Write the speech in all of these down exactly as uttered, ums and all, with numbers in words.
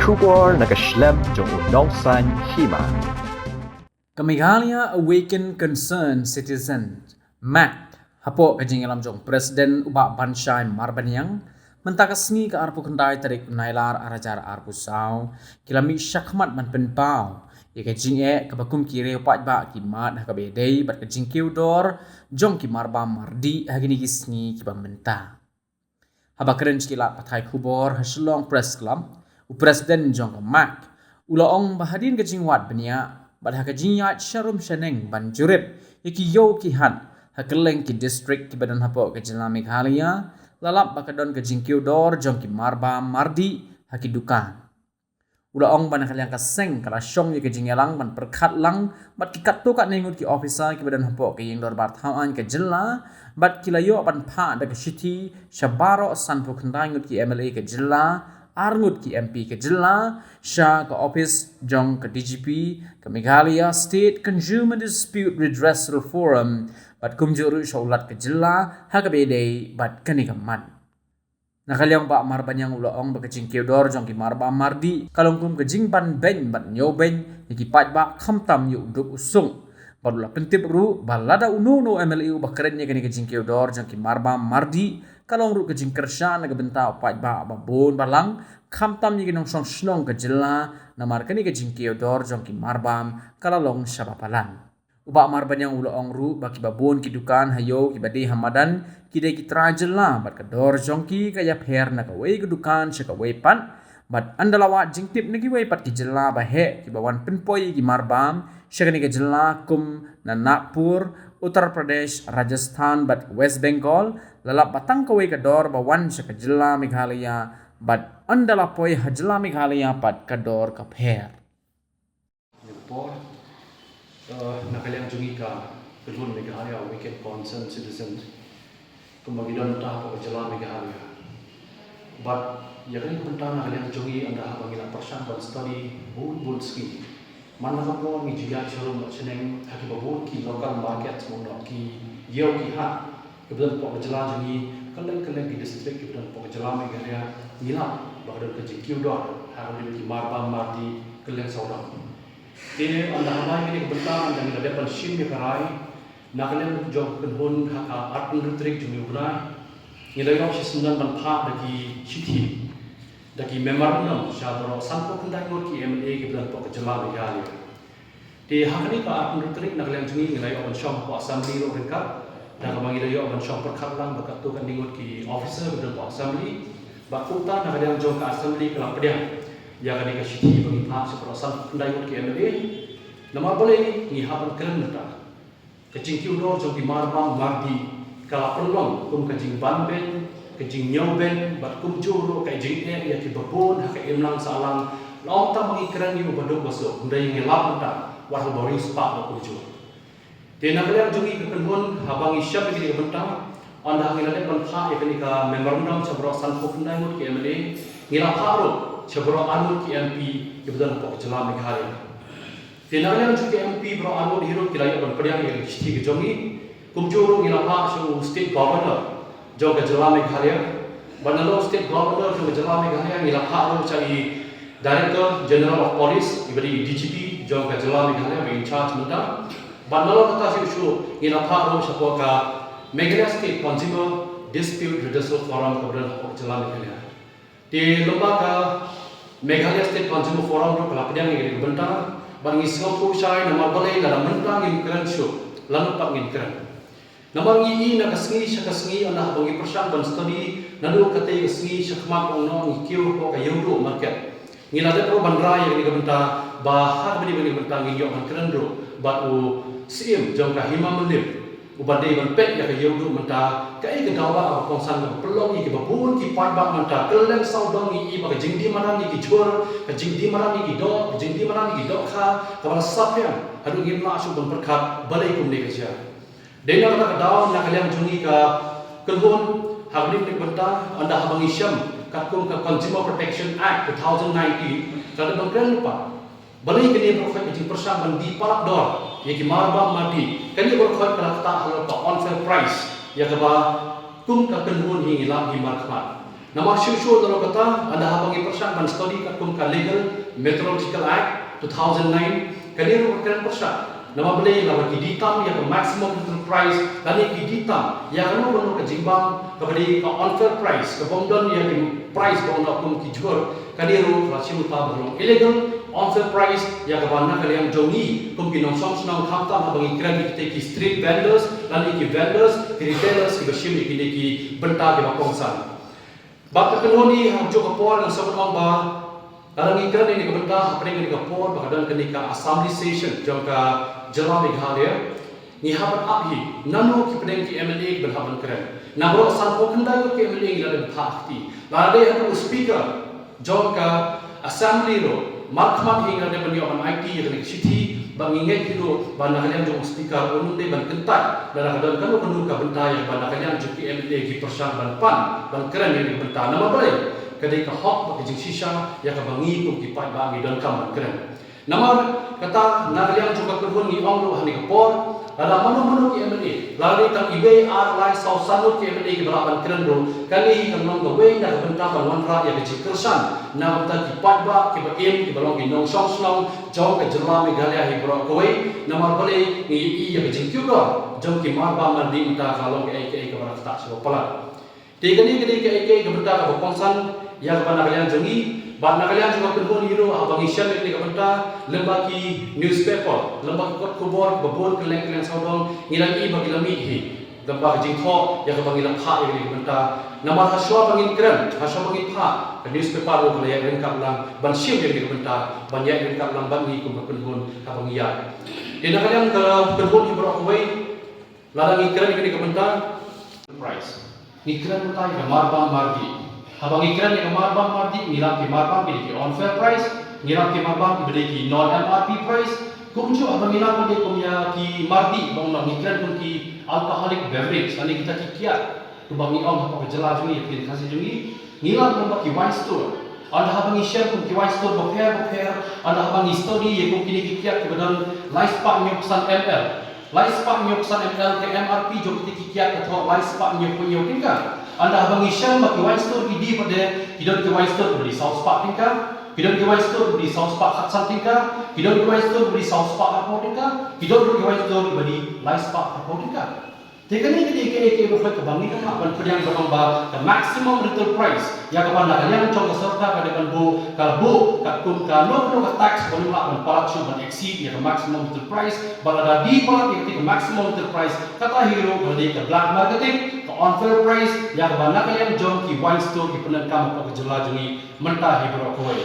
Khubor na ka shlem jong u nongsaiñ hima. Ka Meghalaya Awaken Concerned Citizen, MAC, hapoh ka jingïalam jong President u Bah Banshai Marbaniang, mynta ka sngi ka arphew khyndai tarik Nailar ar hajar arphew saw, ki la mih shakhmat ban pynpaw ïa ka jingeh kaba kum ki riew paidbah ki mad ha kaba ïadei bad ka jingkiew dor jong ki marbam mardih ha kine ki sngi kiba mynta. Haba kren sha ki lad pathai khubor ha Shillong Press Club, u President jong ka MAC u la ong ba hadien ka jingwad bniah bad ha ka jingïaid sharum shaneng ban jurip ïa ki ïew ki hat ha kylleng ki district kiba don hapoh ka jylla Meghalaya, la lap ba ka don ka jingkiew dor jong ki marbam mardih ha ki dukan. U la ong ba na ka liang ka seng ka la shong ïa ka jingïalang ban pyrkhat lang bad ki katto katne ngut ki officer kiba don hapoh ka ïing dorbar thaw aiñ ka jylla, bad ki la ïoh ban phah da ka shithi sha baroh sanphew khyndai ngut ki MLA ka jylla, ar ngut ki MP ka jylla, sha ka ophis jong ka DGP, ka Meghalaya State Consumer Dispute Redressal Forum, bad kumjuh ruh sha u Lat ka jylla ha kaba ïadei bad kane ka mat. Na ka liang u Bah Marbaniang u la ong ba ka jingkiew dor jong ki marbam mardih ka long kum ka jingban beiñ bad ñiewbeiñ ïa ki paidbah khamtam ïa u duk u suk. Bad u la pyntip ruh ba lada uno uno u MLA uba kren ïa kane ka jingkiew dor jong ki marbam mardih, ka long ruh ka jingkyrshan na ka bynta u paidbah ba bun balang, khamtam ïa ki nongshong shnong ka jylla, namar kane ka jingkiew dor jong ki marbam ka la long shaba palat. U Bah Marbaniang u la ong ruh ba kiba bun ki dukan ha ïew kiba dei ha madan ki dei ki trai jylla bad ka dor jong ki ka ïapher na kawei ka dukan sha kawei pat, bad ynda la wad jingtip na kiwei pat ki jylla ba heh kiba wan pynpoi ïa ki marbam sha kane ka jylla kum na Nagpur, Uttar Pradesh, Rajasthan bad West Bengal, la lap ba tang kawei ka dor ba wan sha ka jylla Meghalaya, bad ynda la poi ha jylla Meghalaya pat ka dor ka pher. Ïa ka por, eh, na ka liang jong ngi ka kynhun Meghalaya Awaken Concerned Citizen, kumba ngi don mynta hapoh ka jylla Meghalaya. Bad ïa kane ka bynta na ka liang jong ngi ynda haba ngi la pyrshang ban study bun bun sngi, man la ka por ngi ju ïaid sharum bad shaneng ha kiba bun ki local market, mo, ki ïew ki hat kiba don hapoh ka jylla jong ngi, kylleng kylleng ki district kiba don hapoh ka jylla Meghalaya, ngi lap ba ka don ka jingkiew dor ha kaba ïadei bad ki marbam mardih kylleng sawdong. Te ynda haba ïa kane ka bynta ynda ngi la dep ban shim ïa ka rai na ka liang jong ka kynhun ha ka arphew hynriew tarik jong une u bnai, ngi la ïoh shisyndon ban phah da ki shithi, da ki memorandum sha baroh sanphew khyndai ngut ki MLA kiba don hapoh ka jylla Meghalaya. Te ha kane ka arphew hynriew tarik na ka liang jong ngi ngi la ïoh ban shong hapoh Assembly ruh ryngkat, da kaba ngi la ïoh ban shong pyrkhat lang bad katto katne ngut ki officer kiba don hapoh Assembly. Bad kumta na ka liang jong ka Assembly ka la pdiang ïa kane ka shithi ba ngi phah sha baroh sanphew khyndai ngut ki MLA. Namar balei ngi hap ban kren mynta? Ka jingkiew dor jong ki marbam mardih ka la pynlong kum ka jingban beiñ, ka jingñiewbeiñ, bad kumjuh ruh ka jingeh ïa kiba bun ha ka imlang sahlang. La ym tang ba ngi kren ïa u baduk basuk, hynrei ngi lap mynta wat ha u bariewspah bad kumjuh. Te na ka liang jong ngi ka kynhun, haba ngi shem ïa kane ka bynta, ynda ngi la dep ban phah ïa kane ka memorandum sha baroh sanphew khyndai ngut ki MLA, ngi la phah ruh sha baroh ar ngut ki MP kiba don hapoh ka jylla Meghalaya. Te na ka liang jong ki MP baroh ar ngut hi ruh ki la ïoh ban pdiang ïa ka shithi ka jong ngi. Kumjuh ruh ngi la phah sha u State Governor jong ka jylla Meghalaya. Bad nalor u State Governor jong ka jylla Meghalaya ngi la phah ruh sha i Director General of Police, iba dei i DGP jong ka jylla Meghalaya ba in charge mynta. Bad nalor kata shuh shuh ngi la phah ruh shapoh ka Meghalaya State Consumer Dispute Redressal Forum kaba don hapoh ka jylla Meghalaya. Te lyngba ka Meghalaya State Consumer Forum ruh ka la pdiang ïa kane ka bynta, bad ngi sngewthuh shai namar balei lada mynta ngim kren shuh, lano pat ngin kren. Namar ngi i na ka sngi sha ka sngi ynda haba ngi pyrshang ban study, naduh katei ka sngi shakhmat ong noh ngi kiew hapoh ka Ïewduh Market. Ngi la dep ruh ban rai ïa kane ka bynta, ba ha kaba ïadei bad kane ka bynta ngin ïoh ban kren ruh bad u Syiem jong ka Hima Mylliem, uba dei ban peit ïa ka Ïewduh mynta, kaei ka daw ba kongsan kaba pynlong ïa kiba bun ki paidbah mynta, kylleng sawdong ngi i ba ka jingdie madan ïa ki jhur, ka jingdie madan ïa ki doh, ka jingdie madan ïa ki dohkha, kaba la saphriang haduh ngim lah shuh ban pyrkhat balei kumne ka jia. Dei na kata ka daw na ka liang jong ngi ka kynhun, ha kane ka bynta, ynda haba ngi shem katkum ka Consumer Protection Act two thousand nineteen, ka la dep ban kren lypa. Balei kane baroh khoit ka jingpyrshang ban die palat dor ïa ki marbam mardih, kane baroh khoit ka la ktah halor ka unfair price, ïa kaba kum ka kynhun hi ngi lap hi markhmat. Namar shuh shuh nalor kata, ynda haba ngi pyrshang Kan study katkum ka Legal Metrological Act two thousand nine, kane ruh ka kren pyrshah. Namar balei? Namar ki die tam ïa ka maximum retail price, lane ki die tam ïa kano kano ka jingbam kaba dei ka unfair price, kaba ym don ïa ki price ba ong kum ki jhur, kane ruh la shim lypa ba long illegal, unfair price ïa kaba na ka liang jong ngi kum ki nongshong shnong, khamtam haba ngi kren ïa kita ki street vendors lane ki vendors, ki retailers kiba shim ïa kine ki bynta kiba kongsan. Bad ka kynhun hi ha kajuh ka por nga sngewbha ban ong ba lada ngi kren ïa kane ka bynta hapdeng kane ka por ba ka don kane ka assembly session jong ka jylla Meghalaya, ngi hap ban ap hi nano ki pdeng ki M L A kiban hap ban kren. Na baroh sanphew khyndai ngut ki M L A ngi la dep ban phah ha kti. Lada dei haduh u speaker jong ka assembly ruh markhmat hi ngi la dep ban ïoh ban aiti ïa kane ka shithi, ba ngi ngeit hi ruh ba na ka liang jong u speaker un ym dei ban kyntait lada ka don kano kano ka bynta ïa ba na ka liang jong ki M L A ki pyrshang ban pan ban kren ïa kane ka bynta. Namar balei? Ka dei ka hok bad ka jingshisha ïa kaba ngi kum ki paidbah ngi donkam ban kren. Namar kata na ka liang jong ka kynhun ngi ong ruh ha kane ka por, lada mano mano ki M L A, lada dei tang iwei, ar, lai, saw, san ngut ki M L A kiba lah ban kren ruh, kane hi kan long kawei na ka bynta ban wanrah ïa ka jingkyrshan na ka bynta ki paidbah kiba im, kiba long ki nongshong shnong jong ka jylla Meghalaya hi baroh kawei. Namar balei? Ngi ïohi ïa ka jingkiew dor jong ki marbam mardi mynta ka long kaei kaei kaba la ktah sha ba palat. Te kane ka dei kaei kaei ka bynta kaba kongsan ïa kaba na ka liang jong ngi, bad na ka liang jong ka kynhun hi ruh haba ngi shem ïa kane ka bynta lyngba ki newspaper, lyngba ki kot khubor kiba bun kylleng kylleng sawdong ngi la ïohi ba ki la mih hi lyngba ka jingthoh ïa kaba ngi la phah ïa kane ka bynta. Namar ha shuwa ba ngin kren, ha shuwa ba ngin phah, ka newspaper ruh ka la ïaid ryngkat lang ban shim ïa kane ka bynta, ban ïaid ryngkat lang bad ngi kum ka kynhun haba ngi ïaid. Te na ka liang ka kynhun hi baroh kawei, lada ngi kren ïa kane ka bynta price, ngi kren mynta ïa ka marbam mardih. Haba ngi kren ïa ka marbam mardih ngi lap ki marbam kiba dei ki unfair price, ngi lap ki marbam kiba dei ki non M R P price. Kumjuh haba ngi lap pat kum ïa ki mardih ba ong ngi kren kum ki alcoholic beverage lane kita ki kiad, kumba ngi ong hapoh ka jylla jong ngi, ïa ka ktien Khasi jong ngi, ngi lap lyngba ki wine store. Ynda haba ngi shem kum ki wine store bapher bapher, ynda haba ngi study ïa kum kine ki kiad kiba don lai spah hynñiew phew san M L, lai spah hynñiew phew san M L, ka M R P jong kita ki kiad ka thoh lai spah hynñiew phew hynñiew tyngka. Ynda haba ngi shem ba ki wine store ki die pat de, ki don ki wine store kiba dei saw spah tyngka, ki don ki wine store kiba dei saw spah khatsan tyngka, ki don ki wine store kiba dei saw spah arphew tyngka, ki don ruh ki wine store kiba dei lai spah arphew tyngka. Te kane ka dei kaei kaei ruh kaba ngi hap ban pdiang ban ong ba ka maximum retail price ïa kaba na ka liang jong ka sorkar ka dei ban buh, ka buh katkum kano kano ka tax ba ym lah ban palat shuh ban exceed ïa ka maximum retail price. Ba lada die palat ïa ka maximum retail price, kata hi ruh ka dei ka black marketing, ka unfair price ïa kaba na ka liang jong ki wine store ki pyndonkam hapoh ka jylla jong ngi mynta hi baroh kawei.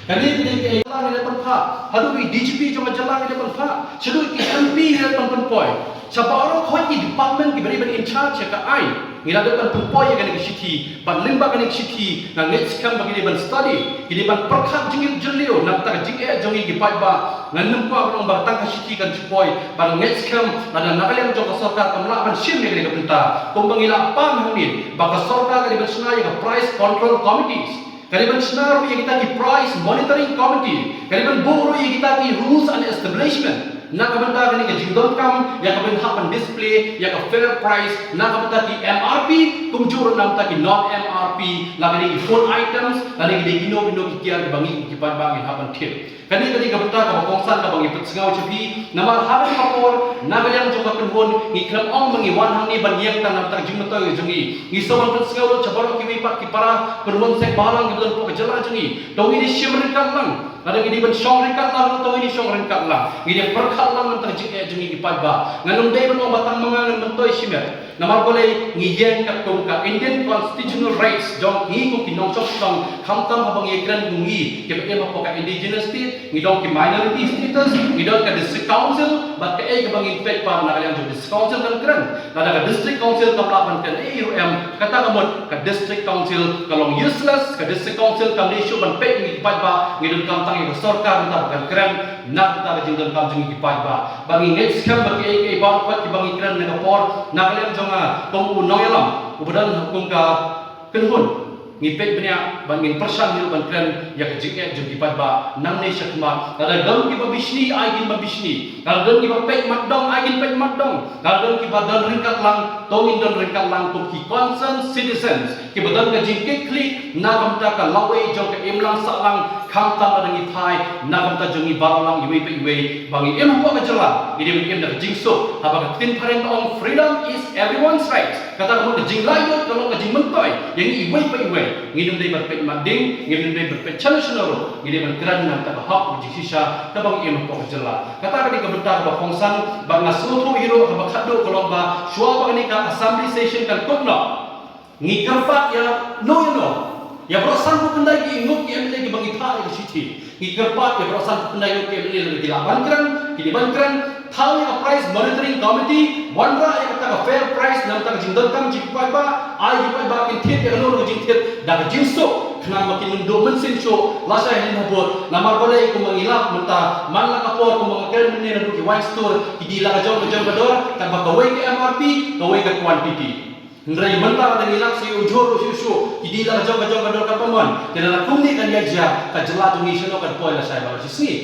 Kane ka dei kaei ka la ngi dei ban phah haduh i D G P jong ka jylla ngi dei ban phah, shaduh ki M P ngi dei ban pynpoi, sha baroh khoit ki department kiba dei ban in charge ïa ka aiñ. Ngi la dei ban pynpoi ïa kane ka shithi, bad lyngba kane ka shithi nga ngeit skhem ba ki dei ban study, ki dei ban pyrkhat jingim jylliew na ka bynta ka jingeh jong ngi ki paidbah. Ngan nym kwah ban ong ba tang ka shithi kan shu poi, bad nga ngeit skhem lada na ka liang jong ka sorkar kam lah ban shim ïa kane ka bynta, kumba ngi la pan hangne ba ka sorkar ka dei ban shna ïa ka price control committees. Ka dei ban shna ruh ïa kita ki price monitoring committee, ka dei ban buh ruh ïa kita ki rules and establishment na ka bynta kane ka jingdonkam ïa ka ban hap ban display ïa ka fair price na ka bynta ki M R P, kumjuh ruh na ka bynta ki non M R P, la ka dei ki food items, la ka dei kino kino ki kiad kiba ngi ki paidbah ngin hap ban thied. Kane ka dei ka bynta kaba kongsan kaba ngi pynsngew sha phi, namar ha kane ka por na ka liang jong ka kynhun ngi khlem ong ba ngi wan hangne ban ïeng tang na ka bynta ka jingmyntoi jong ngi. Ngi sngewbha ban pynsngew lut sha baroh kiwei pat ki para kynhun seng bhalang kiba don hapoh ka jylla jong ngi. To ngin ïa shim ryngkat lang, lada ngi dei ban shong ryngkat lang, to ngin ïa shong ryngkat lang. Ngin ïa pyrkhat lang na ka bynta ka jingeh jong ngi ki paidbah. Ngan ym dei ban ong ba tang ma nga ngan myntoi shimet. Namar balei? Ngi ïeng katkum ka Indian Constitutional Rights jong ngi kum ki nongshong shnong, khamtam haba ngi ïakren kum ngi kiba im hapoh ka indigenous state, ngi don ki minority status, ngi don ka district council, bad kaei kaba ngin peit pat na ka liang jong district council kan kren. Lada ka district council kam lah ban kren ei ruh em, kata ka mut ka district council ka long useless, ka district council kam dei shuh ban peit ngi ki paidbah, ngi donkam tang ïa ka sorkar mynta ba kan kren na ka bynta ka jingdonkam jong ngi ki paidbah. Ba ngi ngeit skhem ba kiei kiei baroh pat kiba ngi kren na ka por, na ka liang jong nga kum u nongïalam uba don kum ka kynhun Ngi peit bniah bad ngin pyrshang ïa ban kren ïa ka jingeh jong ki paidbah nangne shakhmat. Lada don kiba bishni, ai kin ban bishni. Lada don kiba peit mat dong, ai kin peit mat dong. Lada don kiba don ryngkat lang, to ngin don ryngkat lang kum ki concerned citizens kiba don ka jingkitkhlieh na ka bynta ka lawei jong ka imlang sahlang, khamtam lada ngi phai na ka bynta jong ngi baroh lang iwei pa iwei. Ba ngi im hapoh ka jylla, ngi dei ban im da ka jingsuk. Haba ka ktien phareng ka ong, "Freedom is everyone's right." Kata ka mut ka jinglaitluid ka long ka jingmyntoi ïa ngi iwei pa iwei. Ngim dei ban peit mat ding, ngim dei ban peit shano shano ruh. Ngi dei ban kren na ka bynta ka hok, ka jingshisha kaba ngi im hapoh ka jylla. Kata ka dei ka bynta kaba kongsan. Bad nga sngewthuh hi ruh, kaba khatduh ka long ba shuwa ba kane ka assembly session kan kut noh, ngi kyrpad ïa no ïa no, ïa baroh san phew khyndai ki ngut ki M L A kiba ngi phah ïa ka shithi. Ngi kyrpad ïa baroh san phew khyndai ngut ki M L A lada ki lah ban kren, ki dei ban kren. Thaw ïa ka Price Monitoring Committee, wanrah ïa kata ka fair price na ka bynta ka jingdonkam jong ki paidbah. Ai ki paidbah kin thied ïa kano kano ka jingthied da ka jingsuk, khnang ba kin ym duh mynsiem shuh lashai hadien habud. Namar balei? Kumba ngi lap mynta, man la ka por kumba nga kren mynne, naduh ki wine store ki die la ka jong ka jong ka dor, katba kawei ka M R P, kawei ka quantity. Hynrei mynta lada ngi lap shuh shuh, shuh shuh, ki die la ka jong ka jong ka dor katba mon. Te lada kumne kan ïa jia, ka jylla jong ngi shano kan poi lashai baroh shi sngi?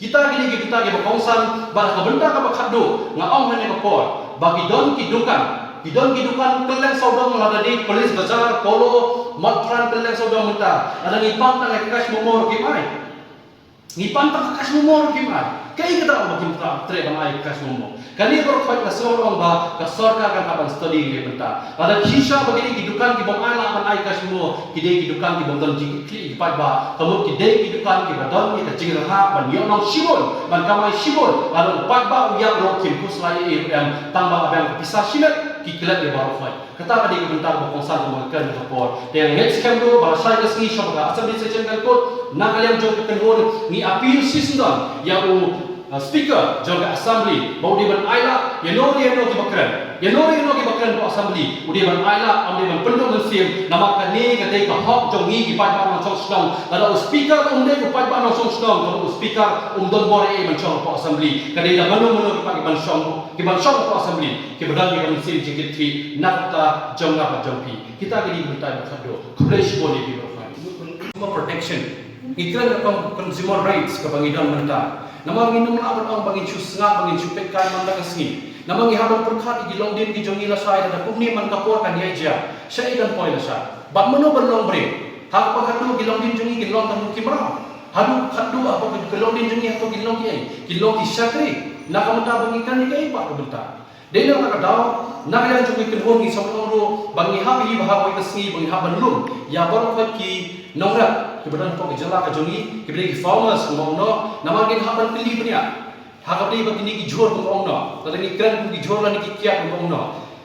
Kita kine ki bynta kiba kongsan. Bad ka bynta kaba khatduh, nga ong ha kane ka por ba ki don ki dukan, ki don ki dukan kylleng sawdong, lada dei Police Bazar, Polo, Motphran, kylleng sawdong mynta. Lada ngi pan tang ïa ka cash memo ruh kim ai. Ngi pan tang ka cash memo ruh kim ai. Kaei kata ba kim treh ban ai ka cash memo? Kane baroh khoit nga sngew ong ba ka sorkar kan hap ban study ïa kane ka bynta. Lada shisha ba kine ki dukan kibym ai lah ban ai cash memo, ki dei ki dukan kibym don jingkitkhlieh ïa ki paidbah. Ka mut ki dei ki dukan kiba don ïa ka jingrhah ban ïoh nong shibun, ban kamai shibun. Lada u paidbah u ïap ruh kim khuslai ei ei ruh em, tang ba la biang ka pisa shimet ki klet ïa baroh khoit. Kata ka dei ka bynta kaba kongsan kaba nga kren ha ka por. Te ngeit skhem ruh ba lashai ka sngi shuwa ba ka assembly session kan kut, na ka liang jong ka kynhun ngi appeal shisyndon ïa u, uh, speaker jong ka assembly ba u dei ban ailad ïa no ïa no kiba kren, ïa no ïa no kiba kren ha assembly. U dei ban ailad, um dei ban pynduh mynsiem, namar kane ka dei ka hok jong ngi ki paidbah nongshong shnong. Lada u speaker um dei u paidbah nongshong shnong, ka mut u speaker um don bor ei ei ban shong ha assembly. Ka dei da mano mano ki paidbah ban shong, kiban shong ha assembly, kiba don ïa ka mynsiem jingkitkhlieh na ka bynta jong nga bad jong phi. Kita ki dei ki bynta kiba khatduh. Khublei shibun ïa phi baroh. Consumer protection, ngi kren da ka consumer rights kaba ngi don mynta. Namar ngin ym lah ban ong ba ngin shu sngap, ba ngin shu peit kai man la ka sngi. Namar ngi hap ban pyrkhat ïa ki longdien ki jong ngi lashai, lada kumne man ka por kan ïa jia, shaei kan poi lashai? Bad mano ban long briew? Ha kaba khatduh ki longdien jong ngi kin long tang kum ki mraw. Haduh khatduh haba ki longdien jong ngi hato kin long kiei? Kin long ki shakri. Na ka bynta ba ngi kren ïa kaei pat ka bynta? Dei na kata ka daw, na ka liang jong ki kynhun ngi sngewthuh ruh ba ngi hap hi ba ha kawei ka sngi ba ngi hap ban lum ïa baroh khoit ki nongrep kiba don hapoh ka jylla ka jong ngi, kiba dei ki farmers kumba ong noh, namar ngin hap ban kylli bniah. Ha kaba dei ba kine ki jhur kumba ong noh, lada ngi kren kum ki jhur lane ki kiad kumba ong noh,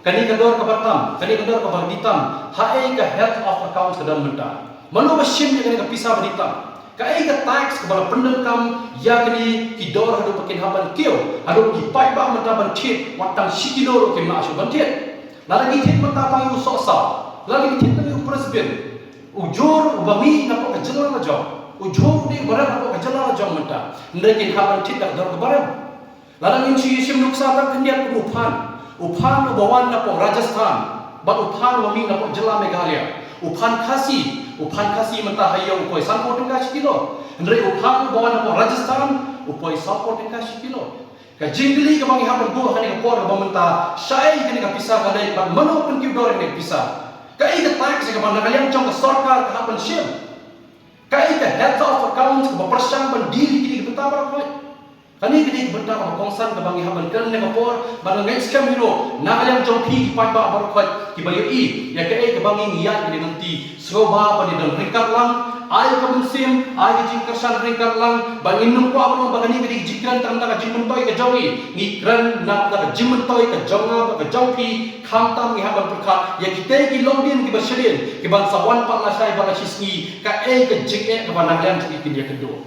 kane ka dor kaba tam, kane ka dor kaba dih tam, haei ka head of accounts ka don mynta? Mano ba shim ïa kane ka pisa ba dih tam? Kaei ka tax kaba la pyndonkam ïa kine ki dor haduh ba kin hap ban kiew, haduh ki paidbah mynta ban thied wat tang shi kilo ruh kim lah shuh ban thied? Lada ngi thied mynta tang ïa u sohsaw, lada ngi thied tang ïa u press bin, u jhur uba mih napoh ka jylla la jong, u jhur u dei uba rem napoh ka jylla la jong mynta, hynrei kin hap ban thied da ka dor kaba rem. Lada ngin shu ïa shim nuksa tang khyndiat kum u phan, u phan uba wan napoh Rajasthan bad u phan uba mih napoh jylla Meghalaya. U phan Khasi, u phan Khasi mynta ha ïew u poi sanphew tyngka shi kilo. Hynrei u phan uba wan napoh Rajasthan u poi sawphew tyngka shi kilo. Ka jingkylli kaba ngi hap ban buh ha kane ka por kaba mynta, shaei kane ka pisa ka leit bad mano pynkiew dor ïa kane ka pisa? Kaei ka tax kaba na ka liang jong ka sorkar ka hap ban shim? Kaei ka head of accounts kaba pyrshang ban deal ïa kine ki bynta baroh khoit? Kane ka dei ka bynta kaba kongsan kaba ngi hap ban kren ha kane ka por, bad nga ngeit skhem hi ruh na ka liang jong phi ki paidbah baroh khoit kiba ïohi ïa kaei kaba ngi ïaid ïa kane ka lynti, sngewbha ban ïadon ryngkat lang, ai ka mynsiem, ai ka jingkyrshan ryngkat lang, bad ngin ym kwah ban ong ba kane ka dei ka jingkren tang na ka jingmyntoi ka jong ngi. Ngi kren na ka bynta ka jingmyntoi ka jong nga bad ka jong phi, khamtam ngi hap ban pyrkhat ïa kitei ki longdien kiba shadien kiban sa wan pat lashai ba la shi sngi, kaei ka jingeh kaba na ka liang jong ki kin ïakynduh.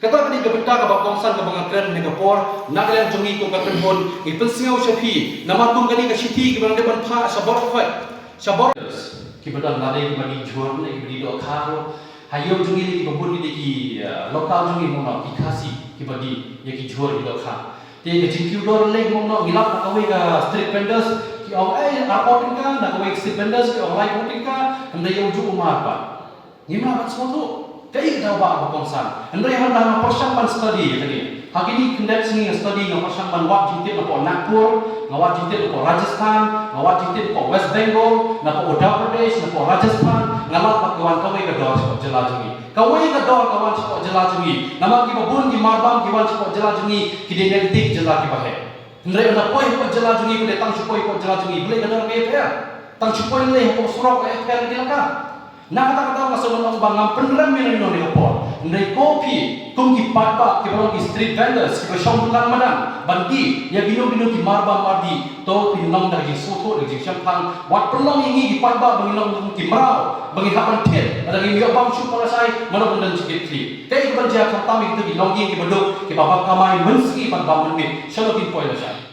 Kata ka dei ka bynta kaba kongsan kaba nga kren ha kane ka por, na ka liang jong ngi kum ka kynhun ngi pynsngew sha phi, namar kum kane ka shithi kiba ngi dei ban phah sha baroh khoit, sha baroh kiba don lade kiba die jhur ne kiba die dohkha ruh. Ha ïew jong ngi lei kiba bun ki dei ki, eh, local jong ngi mo, ki Khasi kiba die ïa ki jhur ki dohkha. Te ka jingkiew dor lei mo, ngi lap ha kawei ka street vendors, Ong ei arphew tyngka, na kawei ka street vendors ki ong laiphew tyngka, hynrei ïa u juh u mar pat. Ngim lah ban sngewthuh. Kaei ka daw ba kongsan. Hynrei haba nga pyrshang ban study ïa kane. Ha kine ki khyndiat sngi nga study, nga pyrshang ban wad jingtip napoh Nagpur, nga wad jingtip napoh Rajasthan, nga wad jingtip napoh West Bengal, napoh Uttar Pradesh, napoh Rajasthan, nga lap ba ka wan kawei ka dor shapoh jylla jong ngi. Kawei ka dor ka wan shapoh jylla jong ngi. Namar kiba bun ki marbam ki wan shapoh jylla jong ngi, ki dei na kitei ki jylla kiba heh. Hynrei ynda poi hapoh jylla jong ngi, phi dei tang shu poi hapoh jylla jong ngi, balei ka dor ka ïapher? Tang shu poi lei hapoh surok ka ïapher na ki laka. Na kata ka daw nga sngewbha ban ong ba ngam pynrem ïa ngi na kane ka por. Hynrei ko phi kum ki paidbah kiba long ki street vendors, kiba shong dukan madan, ban die ïa kino kino ki marbam mardih, to phin long da ka jingsngewthuh, da ka jingshemphang. Wat pynlong ïa ngi ki paidbah ba ngin long kum ki mraw, ba ngin hap ban thied lada ngim ïoh bam shuh palat shai, mano ban don jingkitkhlieh. Kaei kaban jia? Khamtam ïa kito ki longïing kiba duk, kiba bam kamai mynsngi bad bam mynmiet. Shano kin poi lashai?